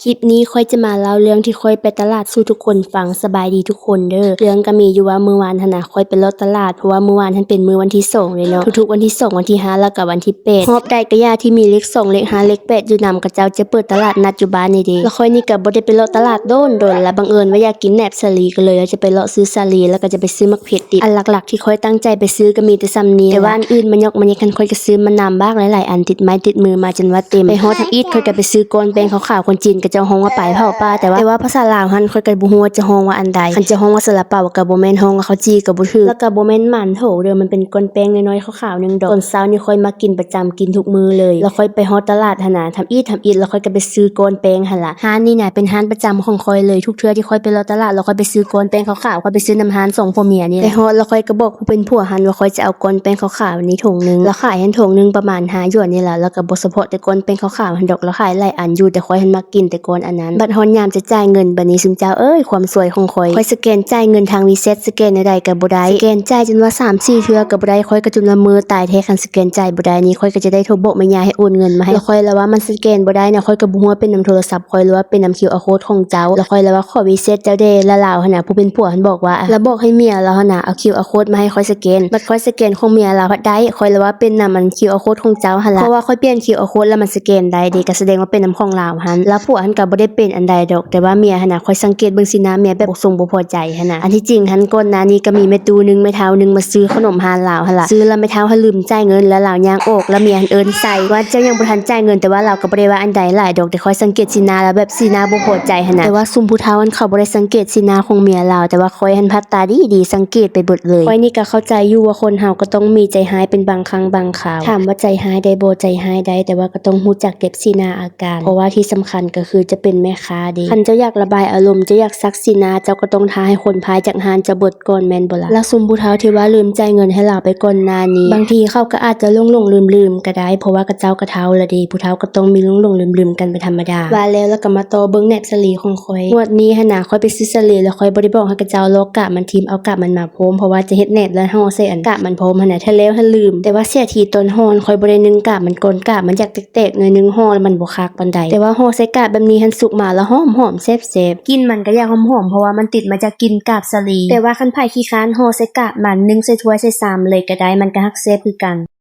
ຄລິບນີ້ຂ້ອຍຈະມາເລົ່າເລື່ອງທີ່ຂ້ອຍໄປຕະຫຼາດສູ່ທຸກຄົນຟັງ. ສະບາຍດີທຸກຄົນເດີ. ເລື່ອງກະມີຢູ່ວ່າມື້ວານຫັ້ນນະ ຂ້ອຍໄປເລາະຕະຫຼາດ ເພາະວ່າມື້ວານຫັ້ນເປັນມື້ວັນທີສອງເລີຍເນາະ. ທຸກໆວັນທີສອງ ວັນທີຫ້າ ແລ້ວກະວັນທີແປດ ຮອບໃດກະຢ່າທີ່ມີເລກສອງ ເລກຫ້າ ເລກແປດຢູ່ນຳ ເຂົາເຈົ້າຈະເປີດຕະຫຼາດນັດຢູ່ບ້ານນີ້ເດ. ແລ້ວຂ້ອຍນີ້ກະບໍ່ໄດ້ໄປເລາະຕະຫຼາດດົນໆ ແລ້ວບັງເອີນວ່າຢາກກິນແໜບສາລີ ກະເລີຍວ່າຈະໄປເລາະຊື້ສາລີ ແລ້ວກະຈະໄປຊື້ໝາກເຜັດ ຕິບ ອັນຫຼັກໆທີ່ຂ້ອຍຕັ້ງໃຈໄປຊື້ກະມີແຕ່ສ່ຳນີ້ ແຕ່ວ່າອັນອື່ນມາຍອກມາແຍກຫັ້ນ ຂ້ອຍກະຊື້ມານຳບາກຫຼາຍໆອັນ ຕິດໄມ້ຕິດມືມາຈົນວ່າເຕັມ. ໄປຮອດທຳອິດ ຂ້ອຍກະໄປຊື້ກ້ອນແປ້ງຂາວໆ ຄົນຈີນເຂົາເຈົ້າຮ້ອງວ່າປາຍເຜົາປ່າ ແຕ່ວ່າ ແຕ່ວ່າພາສາລາວຫັ້ນ ຂ້ອຍກະບໍ່ຮູ້ວ່າຈະຮ້ອງວ່າອັນໃດ. ຄັນຈະຮ້ອງວ່າຊາລາເປົາກະບໍ່ແມ່ນ ຮ້ອງວ່າເຂົ້າຈີ່ກະບໍ່ຖືກ ແລ້ວກະບໍ່ແມ່ນໝານໂຖເດີ ມັນເປັນກ້ອນແປ້ງນ້ອຍໆຂາວໆໜຶ່ງດອກ. ຕອນເຊົ້ານີ້ຂ້ອຍມັກກິນປະຈຳ ກິນທຸກມື້ເລີຍ. ແລ້ວຂ້ອຍໄປຮອດຕະຫຼາດຫັ້ນນະ ທຳອິດ ທຳອິດ ແລ້ວຂ້ອຍກະໄປຊື້ກ້ອນແປ້ງຫັ້ນລະ. ຮ້ານນີ້ນະເປັນຮ້ານປະຈຳຂອງຂ້ອຍເລີຍ ທຸກເທື່ອທີ່ຂ້ອຍໄປເລາະຕະຫຼາດ ແລ້ວຂ້ອຍໄປຊື້ກ້ອນແປ້ງຂາວໆ ຂ້ອຍໄປຊື້ນຳຮ້ານສອງຜົວເມຍນີ້ແຫຼະ. ໄປຮອດແລ້ວຂ້ອຍກະບອກຜູ້ເປັນຜົວຫັ້ນວ່າຂ້ອຍຈະເອົາກ້ອນແປ້ງຂາວໆນີ້ຖົງໜຶ່ງ ລາວຂາຍຫັ້ນຖົງໜຶ່ງປະມານຫ້າຢວນນີ້ລະ ແລ້ວກະບໍ່ສະເພາະແຕ່ກ້ອນແປ້ງຂາວໆຫັ້ນດອກ ລາວຂາຍຫຼາຍອັນຢູ່ ແຕ່ຂ້ອຍຫັ້ນມັກກິນແຕ່ກ້ອນອັນນັ້ນ. ບັດຮອດຍາມຈະຈ່າຍເງິນ ບາດນີ້ຊຸມເຈົ້າເອີຍ ຄວາມຊວຍຂອງຂ້ອຍ ຂ້ອຍສະແກນຈ່າຍເງິນທາງ WeChat ສະແກນແນວໃດກະບໍ່ໄດ້ ສະແກນຈ່າຍຈົນວ່າສາມສີ່ເທື່ອກະບໍ່ໄດ້ ຂ້ອຍກະຈົນວ່າເມີຕາຍແທ້ ຄັນສະແກນຈ່າຍບໍ່ໄດ້ນີ້ ຂ້ອຍກະຈະໄດ້ໂທບອກແມ່ຍ່າໃຫ້ໂອນເງິນມາໃຫ້ ແລ້ວຂ້ອຍລະວ່າມັນສະແກນບໍ່ໄດ້ນະ ຂ້ອຍກະບໍ່ຮູ້ວ່າເປັນນຳໂທລະສັບຂ້ອຍ ຫຼືວ່າເປັນນຳຄິວອາໂຄດຂອງເຈົ້າ ແລ້ວຂ້ອຍລະວ່າຂໍ WeChat ເຈົ້າແດ່ ລະລາວຫັ້ນນະ ຜູ້ເປັນຜົວຫັ້ນບອກວ່າ ລະບອກໃຫ້ເມຍລາວຫັ້ນນະເອົາຄິວອາໂຄດມາໃຫ້ຂ້ອຍສະແກນ ບັດຂ້ອຍສະແກນຂອງເມຍລາວພັດໄດ້ ຂ້ອຍລະວ່າເປັນນຳອັນຄິວອາໂຄດຂອງເຈົ້າຫັ້ນລະ ເພາະວ່າຂ້ອຍປ່ຽນຄິວອາໂຄດລະມັນສະແກນໄດ້ເດ ກະສະແດງວ່າເປັນນຳຂອງລາວຫັ້ນ ລະຜົວຫັ້ນກະບໍ່ໄດ້ເປັນອັນໃດດອກ ແຕ່ວ່າເມຍຫັ້ນນະ ຂ້ອຍສັງເກດເບິ່ງສີໜ້າເມຍແບບບໍ່ສົງບໍ່ພໍ ໃຈຫັ້ນນະ. ອັນທີ່ຈິງຫັ້ນກ່ອນໜ້ານີ້ກະມີແມ່ຕູ້ໜຶ່ງ ແມ່ເຖົ້າໜຶ່ງມາຊື້ເຂົ້າໜົມຮ້ານລາວຫັ້ນລະ ຊື້ແລ້ວແມ່ເຖົ້າຫັ້ນລືມຈ່າຍເງິນ ແລ້ວລາວຍ່າງອອກ ແລ້ວເມຍຫັ້ນເອີ້ນໃສ່ວ່າ ເຈົ້າຍັງບໍ່ທັນຈ່າຍເງິນ ແຕ່ວ່າລາວກະບໍ່ໄດ້ວ່າອັນໃດຫຼາຍດອກ ແຕ່ຂ້ອຍສັງເກດສີໜ້າລາວແບບສີໜ້າບໍ່ພໍໃຈຫັ້ນນະ. ແຕ່ວ່າຊຸມຜູ້ເຖົ້າຫັ້ນເຂົາບໍ່ໄດ້ສັງເກດສີໜ້າຂອງເມຍລາວ ແຕ່ວ່າຂ້ອຍຫັ້ນພັດຕາດີໆ ສັງເກດໄປເບິດເລີຍ. ຂ້ອຍນີ້ກະເຂົ້າໃຈຢູ່ວ່າຄົນເຮົາກະຕ້ອງມີໃຈຮ້າຍເປັນບາງຄັ້ງບາງຄາວ ຖາມວ່າໃຈຮ້າຍໄດ້ບໍ່? ໃຈຮ້າຍໄດ້ ແຕ່ວ່າກະຕ້ອງຮູ້ຈັກເກັບສີໜ້າອາ ການ ເພາະວ່າທີ່ສຳຄັນກະຄືຈະເປັນແມ່ຄ້າເດ. ຄັນເຈົ້າຢາກລະບາຍອາລົມ ເຈົ້າຢາກຊັກສີໜ້າ ເຈົ້າກະຕ້ອງຖ້າໃຫ້ຄົນພາຍຈາກຮ້ານເຈົ້າເບິດກ່ອນແມ່ນບໍ່ລະ? ແລ້ວຊຸມຜູ້ເຖົ້າທີ່ວ່າລືມຈ່າຍເງິນໃຫ້ລາວໄປກ່ອນໜ້ານີ້ ບາງທີເຂົາກະອາດຈະຫຼົງຫຼົງລືມລືມກະໄດ້ ເພາະວ່າເຂົາເຈົ້າກະເຖົ້າລະເດ ຜູ້ເຖົ້າກະຕ້ອງມີຫຼົງຫຼົງລືມລືມກັນເປັນທຳມະດາ. ວ່າແລ້ວ ລະກະມາຕໍ່ເບິ່ງແໜບສາລີຂອງຂ້ອຍ. ງວດນີ້ຫັ້ນນະ ຂ້ອຍໄປຊື້ສາລີ ແລ້ວຂ້ອຍບໍ່ໄດ້ບອກໃຫ້ເຂົາເຈົ້າລອກກາບມັນຖິ້ມ ເອົາກາບມັນມາ ພ້ອມ ເພາະວ່າຈະເຮັດແໜບ ແລ້ວຫໍ່ໃສ່ອັນກາບມັນພ້ອມຫັ້ນນະ ແທ້ແລ້ວຫັ້ນລືມ. ແຕ່ວ່າເສຍທີຕອນຫໍ່ ຂ້ອຍບໍ່ໄດ້ໜຶ້ງກາບມັນກ່ອນ ກາບມັນຢາກແຕກໆໜ້ອຍໜຶ່ງ ຫໍ່ແລ້ວມັນບໍ່ຄັກປານໃດ. ແຕ່ວ່າຫໍ່ໃສ່ກາບແບບນີ້ຫັ້ນ ສຸກມາລະຫອມໆແຊບໆ ກິ່ນມັນກະຢາກຫອມໆ ເພາະວ່າມັນຕິດມາຈາກກິ່ນກາບສາລີ. ແຕ່ວ່າຄັນໃຜຂີ້ຄ້ານຫໍ່ໃສ່ກາບມັນ ໜຶ້ງໃສ່ຖ້ວຍໃສ່ຊາມເລີຍກະໄດ້ ມັນກະຮັກແຊບຄືກັນ.